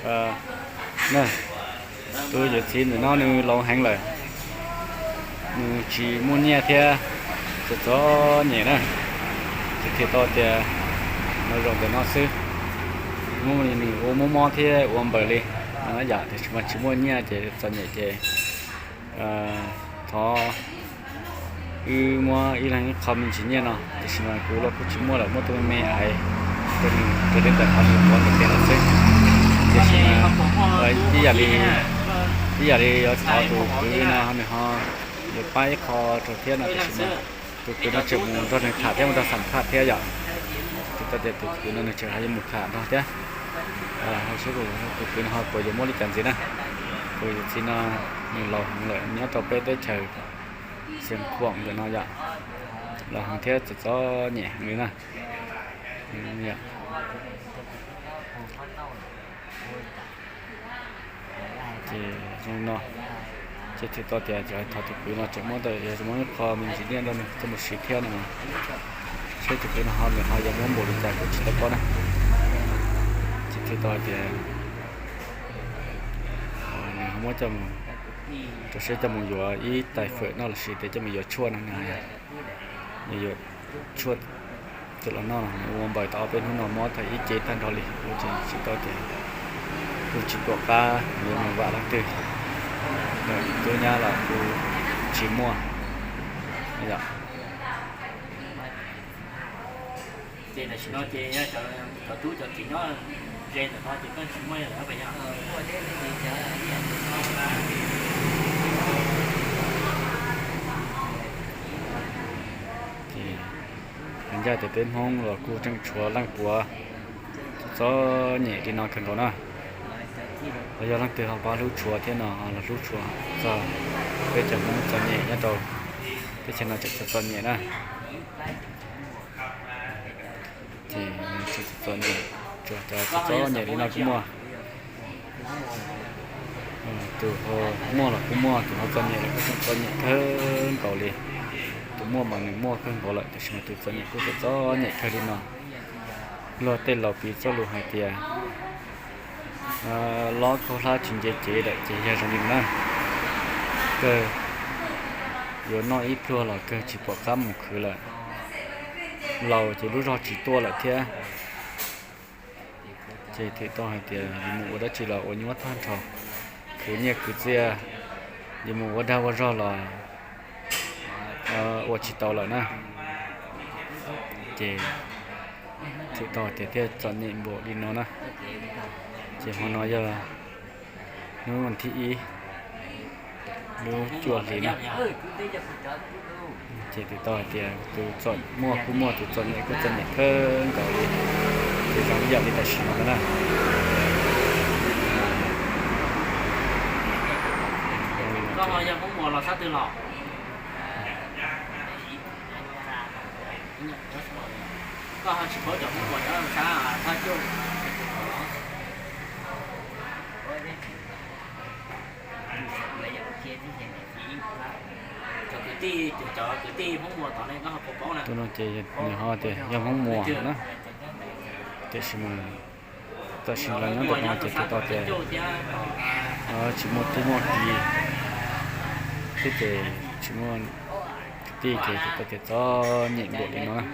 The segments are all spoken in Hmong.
Na, tus yawm txiv ntawm no nws laus heev lawm, nws tsis muaj nyiaj thiab, txom txom nyem na, ces thiaj tau tias no zaum ntawm no xwb. Muab li nws ua muab mob thiab ua npaws li no yom, tiam sis mas tsis muaj nyiaj ces txom nyem ces thov wb muab ib leeg ib qho me ntsis nyiaj no, tiam sis mas kuv los kuj tsis muaj lawm, muab tus me me aiv rau nws rau tej ntawm qhov nws muab ntawm tiag lawm xwb. Tiam sis mas ib yam li, ib yam li yuav thov tus kwv no nws ho yuav pab ib qho rau thiab no, tiam sis mas tus kwv no tseem mus nrog nws tham thiab mus nrog xam phaj thiab yom. Tsis tau tias tus kwv no nws tseem ho yuav mus tham nrog thiab. Ho saib tus kwv no ho puas yuav muab li cas ntxiv na. Tus yawm txiv no nws laus heev lawm, nyob rau peb teb chaws Xeev Khuam ntawm no yom, laus heev thiab txom txom nyem heev li na. Ces zoo no, ces thiaj tau tias thov tus kwv no tseem muab tau, yog muab ib qho me ntsis nyiaj rau nws coj mus siv thiab no, saib tus kwv no ho nws ho yuav muab npaum li cas kuj tsis tau paub na. Ces thiaj tau tias nws ho muab coj mus rau siab coj mus yuav ib tais fawm noj lossis tias coj mus yuav tshuaj no, yuav tshuaj coj los noj no, nws ua npaws tau ob peb hnub no mob tag ib ce tag nrho li, kuv tsis tau tias kuj tsis tuam qab yuav mus vam leej twg, lawm tus nyab los kuj tsis muaj. Ces tam sim no ces cov tub cov kiv nyob ze ntawm no ces koj tsis muaj yog? Ces ncaj tias peb Hmoob los kuj tseem tshuav leej puav txom nyem li no kawg nkaus na. Los yog leej twg ho pab hlub tshua thiab no los hlub tshua txog peb cov Hmoob txom nyem nyob rau teb chaws no tseem txom nyem na. Ces txom nyem, txom nyem li no kuj muaj. Tus ho muaj los kuj muaj, tus ho txom nyem los kuj tseem txom nyem kawg nkaus li. Tus muaj mas nws muaj kawg nkaus lawm, tiam sis mas tus txom nyem kuj tseem txom nyem kawg li no. Luag tej laus piv txoj lus hais tias lob khaub hlab tsis nce cev lawm ces yog zoo li no na. Kawg yuav noj ib pluag los kawg tsis pom qab mus khwv lawm. Laus ces lub zog tsis tuaj lawm thiab. Ces thiaj tau hais tias yuav mus ua dab tsi los ua nyuaj tag nrho, khwv nyiaj khwv txiaj, yuav mus ua dag ua zog los ua tsis tau lawm na. Ces thiaj tau tias thiaj txom nyem npaum li no na. Ces hmo no yog hnub vas thib ib lub cuaj hli na. Ces thiaj tau hais tias tus txom, muaj kuj muaj, tus txom nyem kuj txom nyem kawg nkaus li, ces zoo ib yam li tam sim no ntawd na. Tus no ces nws ho tias yog Hmoob Muas na, tiam sis mas tam sim los nyob ntawm no ces thiaj tau tias tsis muaj tub muaj ki, thiab ces tsis muaj kwv tij ces thiaj tau tias txom nyem npaum li no na.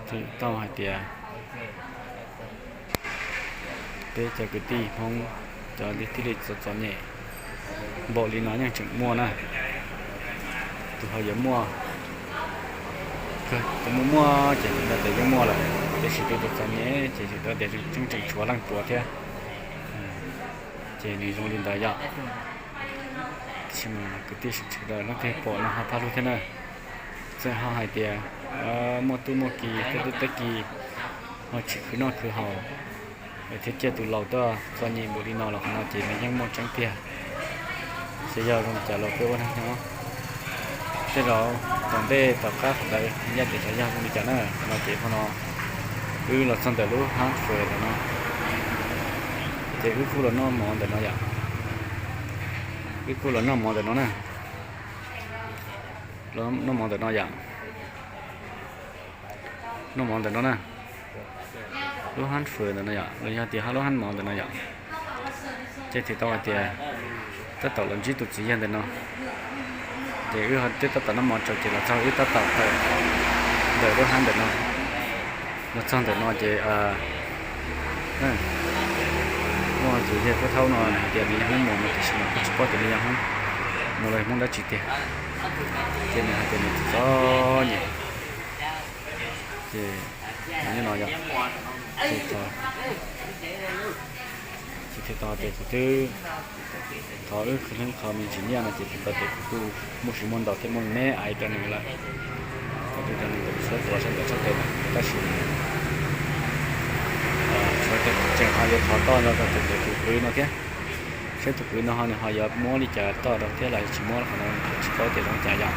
Thiaj tau hais tias peb cov kwv tij Hmoob cov li thiaj li txom txom nyem npaum li no yeej tseem muaj na. Tus ho yuav muaj, tus muaj muaj ces tau tias yeej muaj lawm, tiam sis tus txom txom nyem ces tau tias tseem tseem tshuav leej puav thiab. Ces nws zoo li ntawd yom. Tiam sis mas kwv tij sawv daws leej twg pom no ho pab hlub thiab na. Txawm ho hais tias muaj tub muaj ki, tej tub tej ki ho tsis khwv noj khwv haus, thiab ciaj tus laus tuaj txom nyem npaum li no los qhov no ces nws yeej muaj tseeb tiag. Ces yog zoo li cas los peb ua neeg nyob, tej zaum tom ntej tom qab qhov ntawd ncaj tias xyov yog zoo li cas na, qhov no ces qhov no Wb los txog ntawm lub Hartford ntawm no, ces wb kuj los noj mov ntawm no yom. Wb kuj los noj mov ntawm no na. Noj mov ntawm no yom. Noj mov ntawm no na. Lub Hartford ntawm no yom, los yog tias ho lub hab mov ntawm no yom. Ces thiaj tau hais tias tab tom los ntsib tus txiv yawg ntawm no. Ces wb twb tab tom noj mov tsau ces los txog wb tab tom tawm ntawm lub hab ntawm no. Los txog ntawm no ces muaj tus yawg Pub Thaub no nws hais tias nws yog Hmoob Muas no tiam sis mas kuj tsis paub tias nws yog Hmoob Muas los yog Hmoob dab tsi tiag. Ces nws hais tias nws txom nyem. Ces nyob no yom, ces thiaj tau tias kuv twb thov wb qhov me ntsis nyiaj no ces thiaj tau tias kuv kuj muaj sis muaj ntau thiab muaj me aiv rau nws lawm. Kuv twb rau nws tus suab tuav sab ntawm sab tes lawm tab sis tshuav tias kuv tseem ho yuav thov toj no rau tus kwv no thiab, saib tus kwv no ho nws ho yuav muab li cas toj rau thiab los tsis muab qhov no kuv tsis paub tias zoo li cas yom.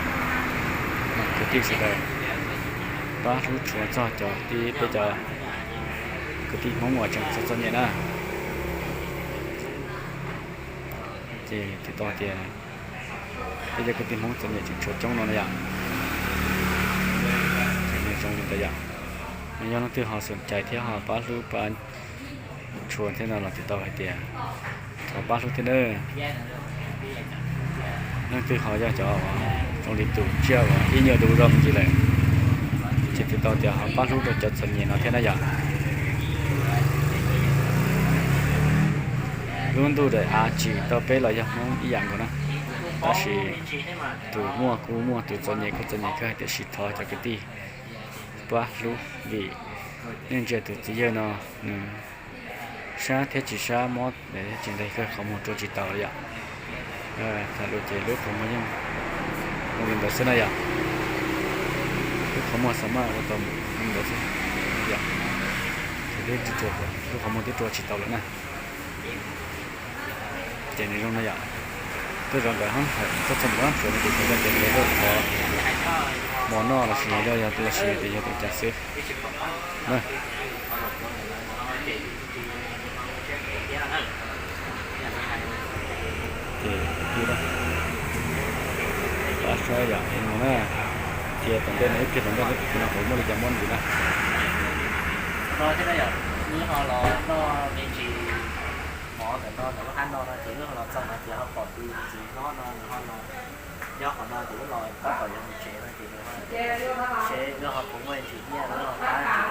Mas kwv tij sawv daws pab hlub tshua txog cov tib peb cov kwv tij Hmoob uas tseem txom txom nyem na. Ces thiaj tau tias peb cov kwv tij Hmoob txom nyem tseem tshuav coob no na yom. Ces nws zoo li ntawd yom. Nws yog leej twg ho xom cai thiab ho pab hlub pab tshua thiab no los thiaj tau hais tias thov pab hlub thiab nawb. Leej twg ho yog cov zoo li tus tsiaj uas ib nyuag dub zog me ntsis lawm, ces thiaj tau tias ho pab hlub rau cov txom nyem no thiab na yom. Lub ntuj daim av tsim rau peb los yog Hmoob ib yam nkaus na, tab sis tus muaj kuj muaj, tus txom nyem kuj txom nyem kawg, tiam sis thov cov kwv tij pab hlub vim nej ntsia tus txiv yawg no nws sab thiab tsis sab, mob thiab tsis nqig kawg, qhov muag rua tsis taus li yom. Tham lus ces lub qhov muag yeej zoo li ntawd xwb na yom. Lub qhov muag xav maj ua tau zoo li ntawd xwb yom. Ces lub qhov muag twb rua tsis taus lawm na. Ces nws zoo no yom. Tuaj zov ntawm hab hawm, tuaj txog ntawm hab hawm no ces kuv nco tias nws yog thov mov noj los sis yog, los sis tias yog tus cas xwb na. Ces pab saib yom, na, cia tom ntej no ib pliag tom ntej no kuv no kuv muaj li cas muab ntsis na. No thiab na yom, wb ho los noj me ntsis mov ntawm no, ntawm lub hab no no ces wb ho los txog no ces ho pom tus txiv hlob no nws ho los nyob qhov no ces wb los tab tom yuav mus tsev no ces nws ho seb wb ho puas muaj ntsis nyiaj, wb ho pab ntsis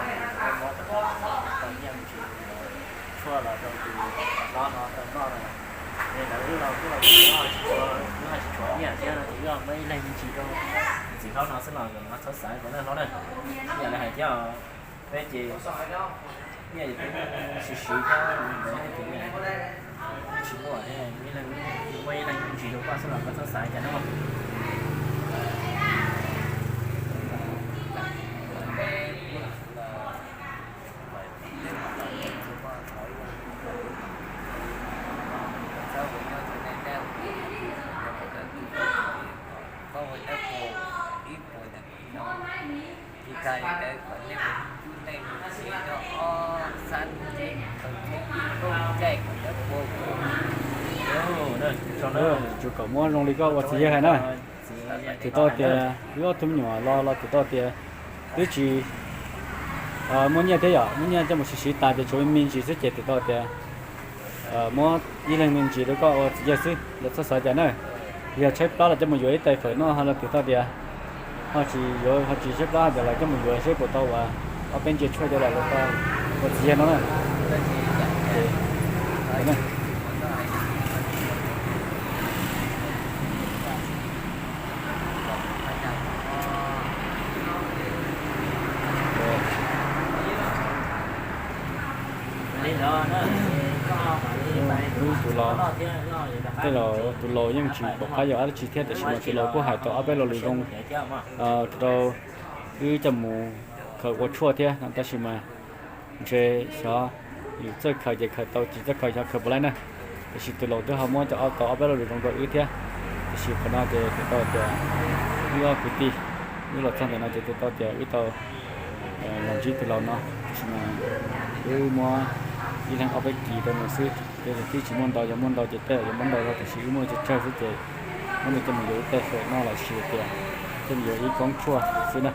muab ntawm no tau nyiaj me ntsis tshuaj los rau tus hlob no tau noj no. Ces ntawd wb los kuj los, wb ho tsis tshuav nyiaj thiab no ces wb ho muab ib leeg me ntsis rau txiv hlob no xwb los kom nws ho txhob xav kom nej hlob na. Yam li hais thiab, peb ces nyiaj ces peb siv siv thiab, ntawd ces tsis muaj thiab, muab ib leeg me ntsis rau koj xwb los koj txhob xav cas no. Tsuas kom muab zoo li koj ua txiv yawg hais na. Txawm tau tias wb ob tug me nyuam los los txawm tau tias twb tsis muaj nyiaj thiab yom, muaj nyiaj coj mus siv siv tas ces tshuav me ntsis xwb ces txawm tau tias muab ib leeg me ntsis rau koj ua txiv yawg xwb, los txhob xav cas na. Yog tshaib plab los coj mus yuav ib tais fawm noj ho los txawm tau tias ho tsis yuav, ho tsis tshaib plab ces los coj mus yuav seb puas tau uas ob peb ntsia tshuaj coj los rau koj ua txiv yawg no na. Tus laus, tej zaum tus laus yeej tsis pom qab yog dab tsi thiab, tiam sis mas tus laus kuj hais tau ob peb lo lus zoo rau wb coj mus khaws ua tshuaj thiab no, tab sis mas ntshe xyov yus txawj khaws ces khaws tau, tsis txawj khaws xyov khaws puas laib na. Tiam sis tus laus twb ho muab cov ob tau ob peb lo lus zoo rau wb thiab. Tiam sis qhov no ces txawm tau tias wb ob kwv tij, wb los txog ntawm no ces txawm tau tias wb tau los ntsib tus laus no. Tab sis mas wb muab ib leeg ob peb kis rau nws xwb, ces twb tsis muaj ntau, yog muaj ntau ces tej zaum yuav muab ntau zog, tiam sis wb muaj tsawg tsawg xwb ces muab nws coj mus yuav ib tej fawm noj los sis tias coj mus yuav ib koob tshuaj xwb na.